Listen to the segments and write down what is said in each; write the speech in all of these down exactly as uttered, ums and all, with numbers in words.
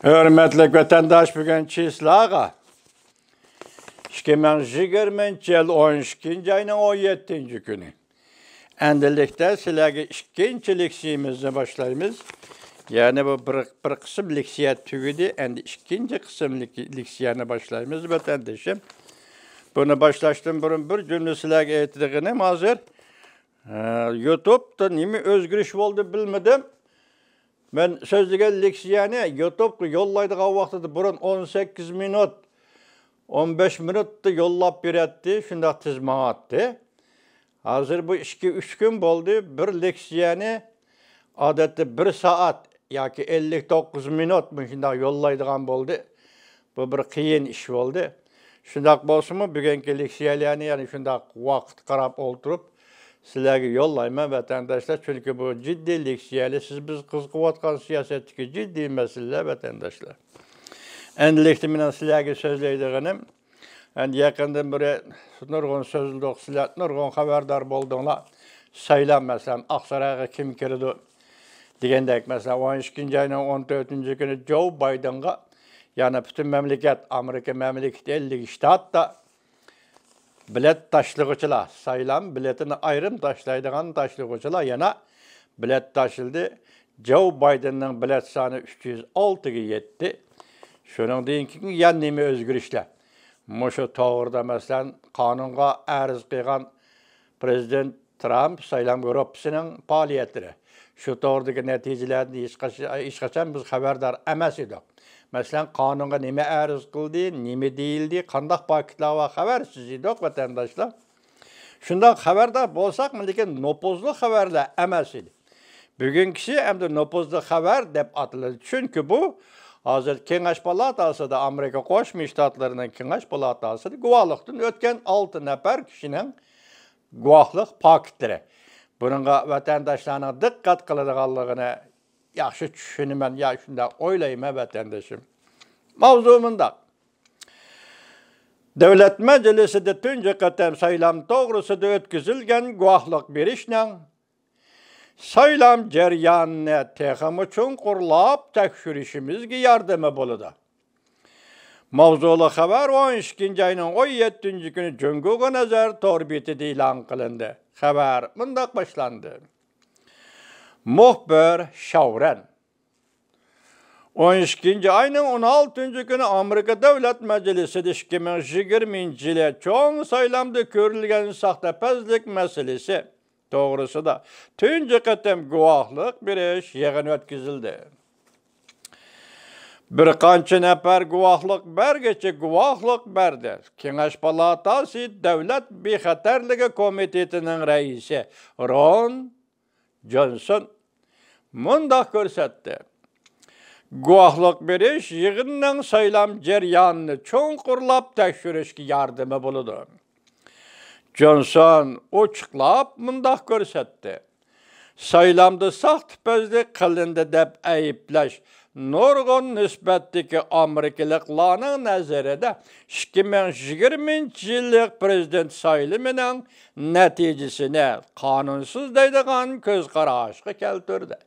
ھۆرمەتلىك ۋەتەنداش، بۈگۈن چىسلاغا ئىككى مىڭ يىگىرمىنچى يىل ئون ئىككىنچى ئاينىڭ ئون يەتتىنچى كۈنى. ئەمدىلىكتە سىلەرگە ئىككىنچى لېكسىيىمىزنى باشلايمىز. يەنى بۇ بىر، بىر قىسىم لېكسىيە تۈگىدى، ئەمدى ئىككىنچى قىسىم لېك-، لېكسىيەنى باشلايمىز، ۋەتەندىشىم. بۇنى باشلاشتىن بۇرۇن بىر جۈملە سىلەرگە ئېيتىدىغىنىم ھازىر، ئە، يۇتۇبتا نېمە ئۆزگىرىش بولدى بىلمىدىم. مەن سۆزلىگەن لېكسىيەنى يۇتۇبقا يوللايدىغان ۋاقتىدا بۇرۇن ئون سەككىز مىنۇت، ئون بەش مىنۇتتا يوللاپ بېرەتتى، شۇنداق تېز ماڭاتتى. ھازىر بۇ ئىككى، ئۈچ كۈن بولدى، بىر لېكسىيەنى ئادەتتە بىر سائەت ياكى ئەللىك توققۇز مىنۇت مۇشۇنداق يوللايدىغان بولدى. بۇ بىر قىيىن ئىش بولدى. شۇنداق بولسىمۇ، بۈگۈنكى لېكسىيەلەرنى يەنە شۇنداق ۋاقىت قاراپ ئولتۇرۇپ سىلەرگە يوللايمەن، ۋەتەنداشلار. چۈنكى بۇ جىددىي لېكسىيەلەر، سىز بىز قىزىقىۋاتقان سىياسەتتىكى جىددىي مەسىلىلەر، ۋەتەنداشلار. ئەمدىلىكتە مېنىڭ سىلەرگە سۆزلەيدىغىنىم، ئەمدى يېقىندىن بېرى نۇرغۇن سۆزلىدۇق، سىلەر نۇرغۇن خەۋەردار بولدۇڭلار. سايلام، مەسىلەن، ئاقسارايغا كىم كىرىدۇ دېگەندەك، مەسىلەن، ئون ئىككىنچى ئاينىڭ ئون تۆتىنچى كۈنى جو بايدېنغا، يەنى پۈتۈن مەملىكەت، ئامېرىكا مەملىكىتى ئەللىك شتاتتا بېلەت تاشلىغۇچىلار، سايلام بېلىتىنى ئايرىم تاشلايدىغان تاشلىغۇچىلار يەنە بېلەت تاشلىدى. جو بايدېننىڭ بېلەت سانى ئۈچ يۈز ئالتىگە يەتتى. شۇنىڭدىن كېيىن يەنە نېمە ئۆزگىرىشلەر؟ مۇشۇ توغرىدا، مەسىلەن، قانۇنغا ئەرز قىلغان پرېزىدېنت ترامپ سايلام گۇرۇپپىسىنىڭ پائالىيەتلىرى، شۇ توغرىدىكى نەتىجىلەردىن ھېچقاچ-، ھېچقاچان بىز خەۋەردار ئەمەس ئىدۇق. مەسىلەن، قانۇنغا نېمە ئەرز قىلدى، نېمە دېيىلدى، قانداق پاكىتلار بار، خەۋەرسىز ئىدۇق، ۋەتەنداشلار. شۇنداق خەۋەردار بولساقمۇ، لېكىن نوپۇزلۇق خەۋەرلەر ئەمەس ئىدى. بۈگۈنكىسى ئەمدى نوپۇزلۇق خەۋەر دەپ ئاتىلىدۇ. چۈنكى بۇ ھازىر كېڭەش پالاتاسىدا، ئامېرىكا قوشما شتاتلىرىنىڭ كېڭەش پالاتاسىدا گۇۋاھلىقتىن ئۆتكەن ئالتە نەپەر كىشىنىڭ گۇۋاھلىق پاكىتلىرى. بۇنىڭغا ۋەتەنداشلارنىڭ دىققەت قىلىدىغانلىقىنى ياخشى چۈشىنىمەن، يا شۇنداق ئويلايمەن، ۋەتەندىشىم. ماۋزۇ مۇنداق. دۆلەت مەجلىسىدە تۇنجى قېتىم سايلام توغرىسىدا ئۆتكۈزۈلگەن گۇۋاھلىق بېرىشنىڭ سايلام جەريانىنى تېخىمۇ چوڭقۇرلاپ تەكشۈرۈشىمىزگە ياردىمى بولىدۇ. ماۋزۇلۇق خەۋەر ئون ئىككىنچى ئاينىڭ ئون يەتتىنچى كۈنى جۇڭگوغا نەزەر تور بېتىدە ئېلان قىلىندى. خەۋەر مۇنداق باشلاندى. مۇخبىر شاۋرەن. ئون ئىككىنچى ئاينىڭ ئون ئالتىنچى كۈنى ئامېرىكا دۆلەت مەجلىسىدە ئىككى مىڭ يىگىرمىنچى يىلى چوڭ سايلامدا كۆرۈلگەن ساختىپەزلىك مەسىلىسى توغرىسىدا تۇنجى قېتىم گۇۋاھلىق بېرىش يىغىنى ئۆتكۈزۈلدى. بىر قانچە نەپەر گۇۋاھلىق بەرگۈچى گۇۋاھلىق بەردى. كېڭەش پالاتاسى دۆلەت بىخەتەرلىكى كومىتېتىنىڭ رەئىسى رون جونسون مۇنداق كۆرسەتتى: گۇۋاھلىق بېرىش يىغىنىنىڭ سايلام جەريانىنى چوڭقۇرلاپ تەكشۈرۈشكە ياردىمى بولىدۇ. جونسون ئوچۇقلاپ مۇنداق كۆرسەتتى: سايلامدا ساختىپەزلىك قىلىندى دەپ ئەيىبلەش نۇرغۇن نىسبەتتىكى ئامېرىكىلىقلارنىڭ نەزىرىدە ئىككى مىڭ يىگىرمىنچى يىللىق پرېزىدېنت سايلىمىنىڭ نەتىجىسىنى قانۇنسىز دەيدىغان كۆز قاراشقا كەلتۈردى.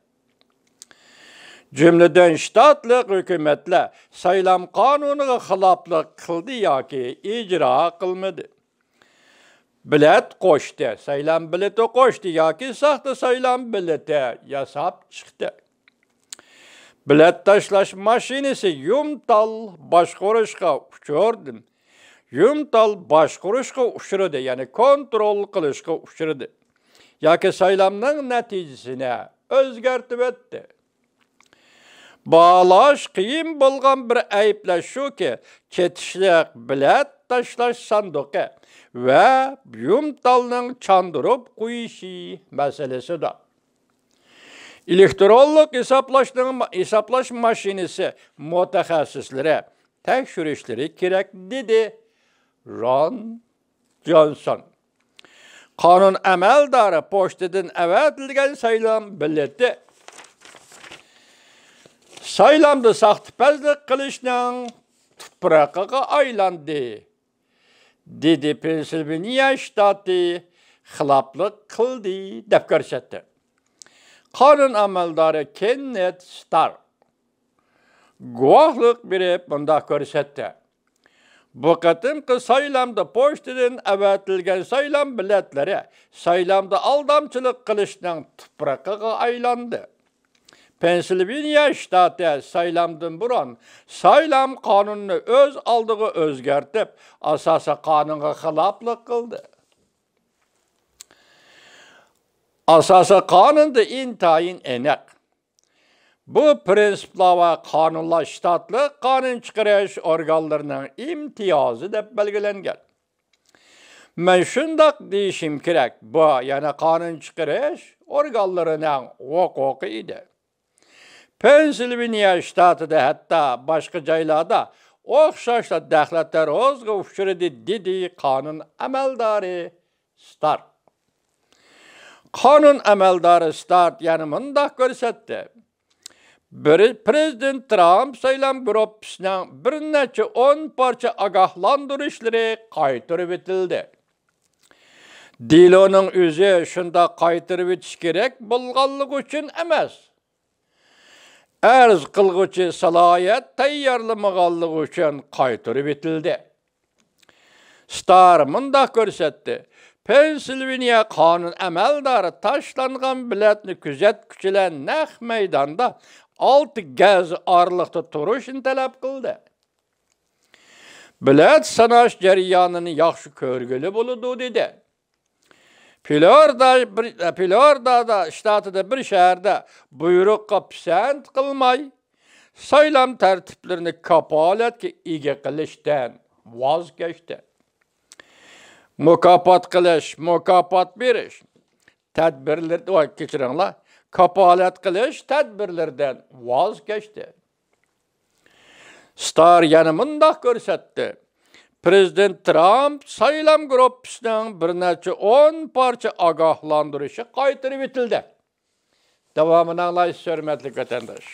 جۈملىدىن شتاتلىق ھۆكۈمەتلەر سايلام قانۇنىغا خىلاپلىق قىلدى ياكى ئىجرا قىلمىدى. بېلەت قوشتى، سايلام بېلىتى قوشتى ياكى ساختا سايلام بېلىتى ياساپ چىقتى. بېلەت تاشلاش ماشىنىسى يۇمتال باشقۇرۇشقا ئۇچرىدى. يۇمتال باشقۇرۇشقا ئۇچرىدى، يەنى كونترول قىلىشقا ئۇچرىدى. ياكى سايلامنىڭ نەتىجىسىنى ئۆزگەرتىۋەتتى. باھالاش قىيىن بولغان بىر ئەيىبلەش شۇكى، چېتىشلىق بېلەت تاشلاش ساندۇقى ۋە يۇمتالنىڭ چاندۇرۇپ قويۇشى مەسىلىسىدۇر. ئېلېكترونلۇق ھېسابلاشنىڭ، ھېسابلاش ماشىنىسى مۇتەخەسسىسلىرى تەكشۈرۈشلىرى كېرەك، دېدى رون جونسون. قانۇن ئەمەلدارى پوچتىدىن ئەۋەتىلگەن سايلام بېلىتى سايلامدا ساختىپەزلىك قىلىشنىڭ تۇپرىقىغا ئايلاندى، دېدى. پېنسىلۋانىيە شتاتى خىلاپلىق قىلدى، دەپ كۆرسەتتى. قانۇن ئەمەلدارى كېننېت ستار گۇۋاھلىق بېرىپ مۇنداق كۆرسەتتى: بۇ قېتىمقى سايلامدا پوچتىدىن ئەۋەتىلگەن سايلام بېلەتلىرى سايلامدا ئالدامچىلىق قىلىشنىڭ تۇپرىقىغا ئايلاندى. پېنسىلۋېنىيە شتاتى سايلامدىن بۇرۇن سايلام قانۇنىنى ئۆز ئالدىغا ئۆزگەرتىپ، ئاساسىي قانۇنغا خىلاپلىق قىلدى. ئاساسىي قانۇندا ئىنتايىن ئېنىق، بۇ پىرىنسىپلار ۋە قانۇنلار شتاتلىق قانۇن چىقىرىش ئورگانلىرىنىڭ ئىمتىيازى دەپ بەلگىلەنگەن. مەن شۇنداق دېيىشىم كېرەك، بۇ يەنە قانۇن چىقىرىش ئورگانلىرىنىڭ ھوقۇقى ئىدى. پېنسىلۋېنىيە شتاتىدا، ھەتتا باشقا جايلاردا ئوخشاشلا دەخلەت-تەرۇزغا ئۇچرىدى، دېدى قانۇن ئەمەلدارى ستارر. قانۇن ئەمەلدارى ستارر يەنە مۇنداق كۆرسەتتى: بىر، پىرېزىدېنت ترامپ سايلام گۇرۇپپىسىنىڭ بىر نەچچە ئون پارچە ئاگاھلاندۇرۇشلىرى قايتۇرۇۋېتىلدى. دېلونىڭ ئۆزى شۇنداق قايتۇرۇۋېتىش كېرەك بولغانلىقى ئۈچۈن ئەمەس، ئەرز قىلغۇچى سالاھىيەت تەييارلىمىغانلىقى ئۈچۈن قايتۇرۇۋېتىلدى. ستارر مۇنداق كۆرسەتتى: پېنسىلۋېنىيە قانۇن ئەمەلدارى تاشلانغان بېلەتنى كۆزەتكۈچىلەر نەق مەيداندا ئالتە گەز ئارىلىقتا تۇرۇشنى تەلەپ قىلدى. بېلەت ساناش جەريانىنى ياخشى كۆرگىلى بولىدۇ، دېدى. فلورىدا بىر، فلورىدا شتاتىدا بىر شەھەردە بۇيرۇققا پىسەنت قىلماي، سايلام تەرتىپلىرىنى كاپالەتكە ئىگە قىلىشتىن ۋاز كەچتى. مۇكاپات قىلىش، مۇكاپات بېرىش تەدبىرلىرى، ۋاي، كەچۈرۈڭلار، كاپالەت قىلىش تەدبىرلىرىدىن ۋاز كەچتى. ستارر يەنە مۇنداق كۆرسەتتى: پىرېزىدېنت ترامپ سايلام گۇرۇپپىسىنىڭ بىر نەچچە ئون پارچە ئاگاھلاندۇرۇشى قايتۇرۇۋېتىلدى. داۋامىنى ئاڭلايسىز، ھۆرمەتلىك ۋەتەنداش.